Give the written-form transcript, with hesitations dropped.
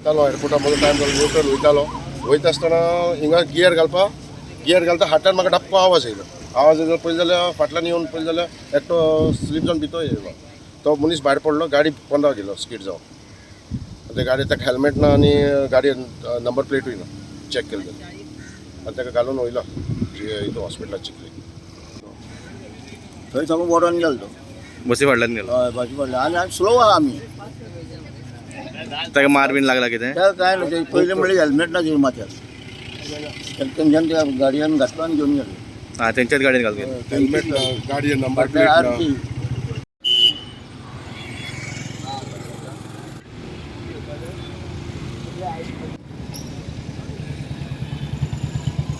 वयतालो एअरपोर्टा म्हजो टायम जालो, न्यूट्रल वयतालो. वयता आसतना हिंगा गियर घालपा, गियर घालता हातान म्हाका धपको आवाज येयलो. आवाज येयलो पळयलो जाल्यार फाटल्यान येवन पळयलो जाल्यार एकटो स्लीप जावन भितर येयलो. तो मनीस भायर पडलो, गाडी पोंदा गेलो स्कीड जावन. ते गाडी ताका हेल्मेट ना आनी गाडी नंबर प्लेटूय ना. चॅक केली जाल्यार आनी ताका घालून वयलो हितून हॉस्पिटलात चिखली. थंय साकून वोडोन गेलो तो. बसी फाटल्यान गेलो? हय, बसी पडले आनी आमी स्लो आहा आमी. ताका मार बीन लागला कितें? त्या काय ना, ते पयलीं म्हणल्यार हेल्मेट ना तेजे माथ्यार. तेंच्यान त्या गाडयेन घातलो आनी घेवन गेलो. हा, तेंच्याच गाडयेन घालून गेलो. हेल्मेट, गाडी नंबर फाटल्यान प्लेट ना. आरती.